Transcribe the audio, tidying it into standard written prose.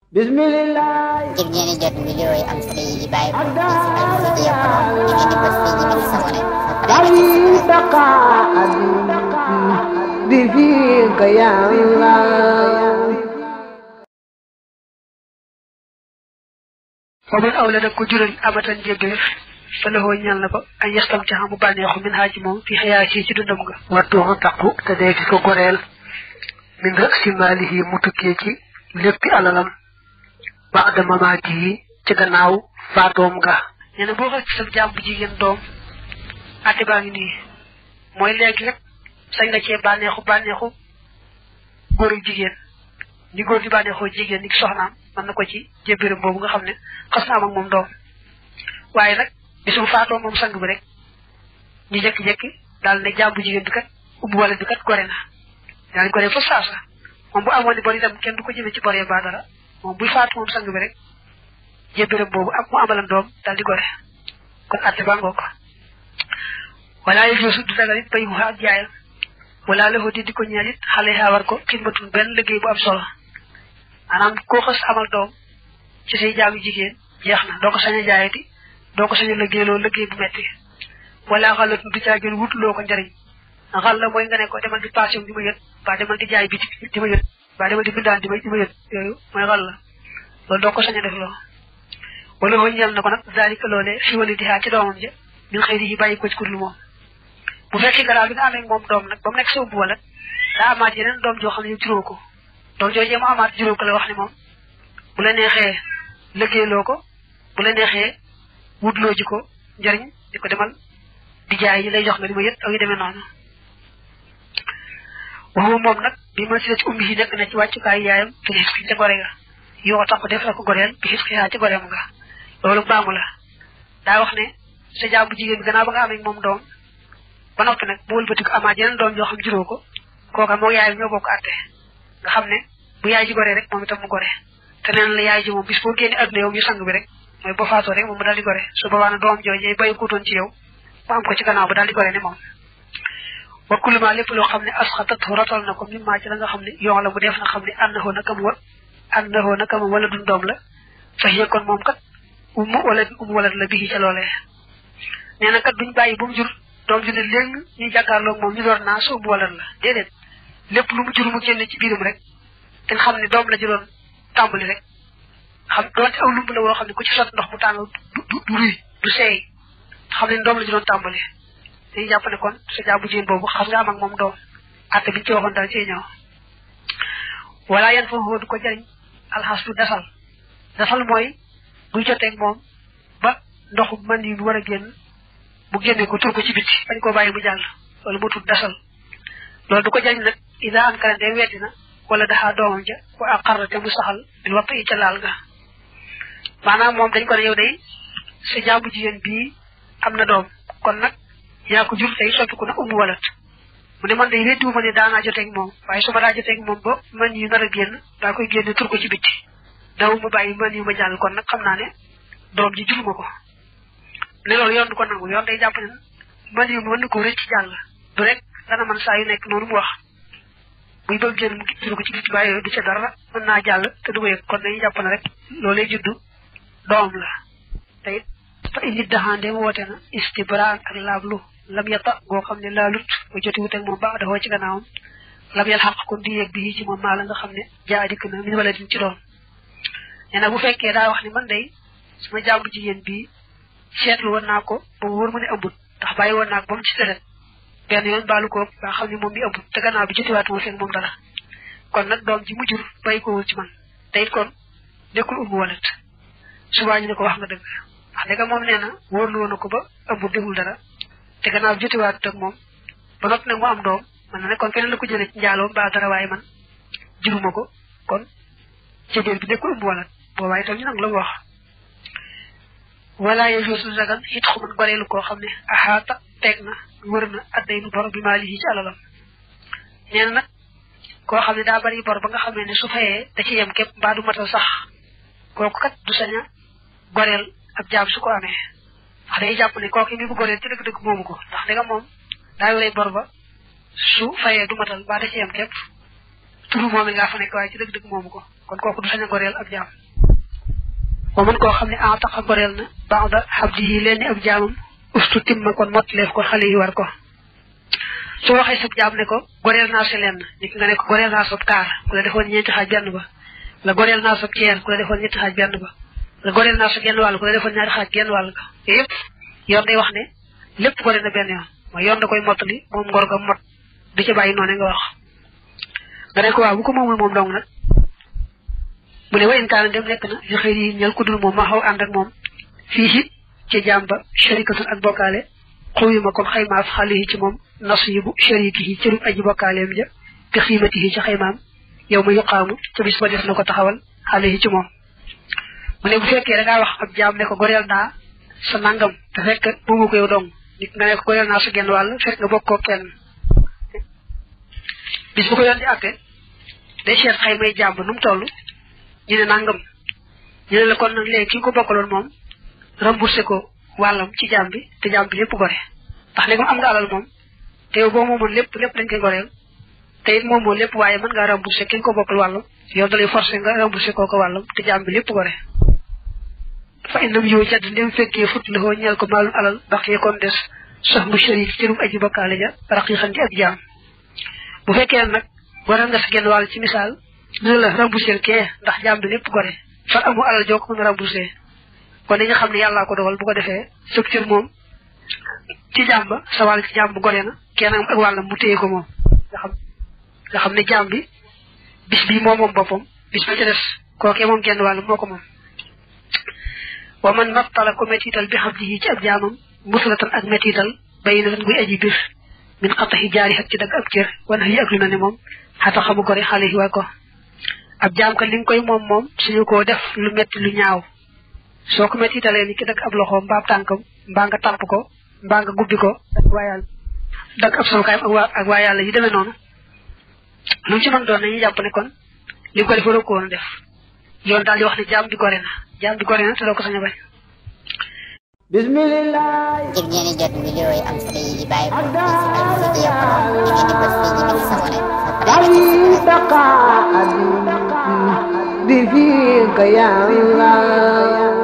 Bismillah. ngir ngeen jot vidéo yi am solo yi bàyyi ko ci Al-Mouridiyyah Pro da ngeen di bës fii ñu bind s'abonné بفيك يا الله ومن أولاد كجرن أبدا جبير فله ñal nako ay yastam ci xamu baneexu min haji mom fi hayati ci dundam ga wattu taqu te de ko gorel min ra'si malihi mutukke ci lepp alalam ba'da mamati ci gannaaw fatom ga ñene bo xal ci sa jamm bu jigen dom ati ba ngi ni moy legi rek sañ nga ci baneexu goru jigen ni gor di baneexu jigen ni soxnaam man nako ci jebiram bobu nga xamne xasna ak mom dom waye nak bisu faato mom sang bi rek ñi jek jek dal ne jambu jigen bi kat ubbu wala bi kat gorena dal ko def fa sasa mom bu amone bari tam kenn du ko jëme ci bari ba dara mom bu faatu mom sang bi rek jebiram bobu ak mu amalam dom dal di gore kon atte ba ngoko wala yu su du dagal pay mu ha jaay wala lahu di ko ñalit xale ha war ko ximbatun ben liggey bu am solo anam ko xass amal dom ci sey jaamu jigen jeexna do ko saña jaayati do ko sañu liggéelo liggéey bu metti wala xalat du ca gën wut lo ko njariñ xal la moy nga ne ko demal di passion di ma yet ba demal di jaay bitik di ma yet ba demal di bindaan di ma yet yoyu moy xal la lol do ko sañu def lo wala ho ñal nako nak zalika lolé fi wali di ha ci doomam je min xeyri bayyi ko ci kurlu mom bu fekké gara bi nga amé mom doom nak bam nek so bu wala da amaat yeneen doom jo xamni juro ko doom jojé mu amaat juro ko la wax ni mom bu la nexé liggéelo ko bu la nexé wudlo ji ko njariñ diko demal di jaay yi lay jox nga dima yett ak yu demé non waxu mom nak bi ma ci ummi yi nek na ci waccu kay yaayam fi ci gore ga yo tax def la ko gorel bi xis xiya ci gorem nga lolu baamu la da wax ne sa jaabu jigeen gëna ba nga am ak mom doom ba noppi nak bu wëlbati ko ama jeneen doom jo xam juro ko koka mo yaay ñoo bokk atté nga xam ne bu yaay ji gore rek mom itam mu gore té neen la yaay ji mom bis bo génné aduna yow ñu sang bi rek moy bo faato rek mom dal di gore su baba na doom jojé bay ko ton ci yow ba am ko ci gannaaw ba dal di gore ne mom wa kullu ma lepp lo xamne asxatat ratal nako mimma ci la nga xamne yo la bu def na xamne annahu nakam wala dun doom la fa kon mom kat wala la bi ci lolé neena kat duñ bayyi bu mu jur doom ju ne leng ñi jakarlo mom ñu dor na so bu wala la dedet lepp lu mu jur mu genn ci biirum rek te xamne doom la juroon tambali rek xam do ci aw lumb la wo xamne ku ci sot ndox bu tang du ruy du sey xamne doom la juroon tambali te japp ne kon sa jaabu jeen bobu xam nga am ak mom doom atte bi ci waxon dal ci ñew wala yan fo du ko jariñ al hasbu dasal moy bu jotté ak mom ba ndox man yi wara genn bu genné ko tur ko ci biti dañ ko bayyi bu jall wala bu tud dasal lolou du ko jariñ nak ida an kala de wédina wala daha doomam ja ko aqarra te mu saxal bil waqti ci laal ga manam mom dañ ko ne yow day sa jaabu jigen bi amna doom kon nak ya ko jur tay soppi ko na umu walat mu ne man day reddu ma ne daana joté ak mom waye suma da joté ak mom bo man yu nara genn da koy genn tur ko ci biti daw mu bayyi man yu ma jall kon nak xamna ne doom ji juruma ko ne lolou yoon du ko nangu yoon day japp ne man yu mën ko recc jall du rek dana man sa yu nek nonu mu wax muy bëgg gën mu tur ko ci biti baye du ci dara mën na jall te du ko kon day japp ne rek lolé juddu doom la tay fa indi dahande wote na istibran ak lablu lam yata go xamne la lut ko joti wut ak mom ba da ho ci gannaawum lam yal haq ko di yek bi ci mom mala nga xamne jaadik na min wala ci doom ñena bu fekke da wax ni man day suma jambu jigen bi setlu won nako ba wor mu ne ambut tax bayyi won nak bam ci teret ben yoon balu ko ba xamni mom bi ambut te gannaaw bi joti wat mo fek mom dara kon nak doom ji mu jur bay ko ci man tay kon nekul ubu walat suba ñu ko wax nga deug wax dega mom neena worlu wonako ba ambut deful dara te gannaaw joti wat ak mom ba not ne mo am doom man ne kon keneen la ko jëlé ci ndialo ba dara waye man jurumako kon ci der bi nekul ubu walat bo waye tam ñu nak la wax wala yajusu zagan hit xuman gorelu ko xamne ahata tegna wërna adday nu bor bi malihi ci alalam neena nak ko xamne da bari bor ba nga xamne ne su fayé da ci yam kep ba du matal sax koku kat du saña gorel ak jaam su ko amé wax day japp ne koku mi bu gorel ci deug deug momuko ndax da nga mom da yoré bor ba su fayé du matal ba da ci yam kep turu moom nga fa nekk waaye ci dëgg-dëgg moomu ko kon kooku du sañ a goreel ab jaam wa man koo xam ne ataqa goreel na ba'da habdihi leen ni ab jaamam ustu timma kon motleef ko xale yi war ko soo waxee sab jaam ne ko goreel naa sa lenn nit nga ne ko goreel naa sab kaar ku la defoon ñeenti xaaj benn ba la goreel naa sab ceer ku la defoon ñetti xaaj benn ba la goreel naa sa genn wàll ku la defoon ñaari xaaj genn wàll ga yépp yoon day wax ne lépp goreel na benn yoon mooy yoon da koy mottali moom ngor ga mot du ci bàyyi noonu nga wax nga ne ko waaw bu ko moomul moom dong nag mu ne wa in kaana dem nekk na yu xëy yi ñal ku dul moom ma xaw ànd ak moom fii ci jaam ba sharikatun ak bokkaale xuyuma kon xaymaaf xale yi ci moom nasibu shariki yi cërub aji bokkaaleem ja te xiimati yi ci xaymaam yow ma yuqaamu te bis ba def na ko taxawal xale yi ci moom mu ne bu fekkee da ngaa wax ab jaam ne ko goreel naa sa nangam te fekk moomu ko yow dong nit nga ne ko goreel naa sa genn wàll fekk nga bokk ko kenn bis bu ko yoon di àtte day seet xaymay jaam ba nu mu toll ñu ne nangam ñu ne la kon nag léegi ki ko bokkaloon moom remboursé ko wàllam ci jaam bi te jaam bi lépp gore ndax léegi am nga alal moom te yow boo moomoon lépp dañ koy goreel te it moomoo lépp waaye mën ngaa remboursé ki nga ko bokkal wàllam yow da lay forcé nga remboursé koo ko wàllam te jaam bi lépp gore fa indam yow jadd ndem fekkee fut la hoo ñeel ko maalum alal bax yee kon des sax mu sharik ci rum aji bokkaale ja raqiqan di ak jaam bu fekkee nag goreel nga sa genn wàll ci misaal ñu la remboursé kee ndax jaam bi lépp gore fa amu alal joo ko mën a remboursé kon dañu xam ne yàllaa ko dogal bu ko defee structure moom ci jaam ba sa wàll ci jaam bu gore na kenn ak wàllam mu téye ko moom nga xam ne jaam bi bis bi moom boppam bis ba ca des kookee moom genn wàll moo ko moom wa man mattala ko mettital bi xam ji ci ab jaamam muslatan ak mettital bay na tan guy aji bir min xataxi jaari xat ci dagg ab cër wana yi ak lu na ne moom xata xamu gore xale yi waa ko ab jaam ka li nga koy moom suñu ko def lu metti lu ñaaw soo ko mettitalee ni ki dagg ab loxo mbaa ab tànkam mbaa nga tàmp ko mbaa nga gubbi ko dagg ab solukaayam ak waa yàlla yi demee noonu lu mu ci mën doon nañu jàpp ne kon li ko def waroo ko woon def yoon daal di wax ne jaam bi gore na te doo ko sañ a bañ bismillah ngir ngeen di jot vidéo yi am solo yi di bàyyi ko ci Alfayda Pro ngeen di bës fii ñu sabone bi fika ya Allah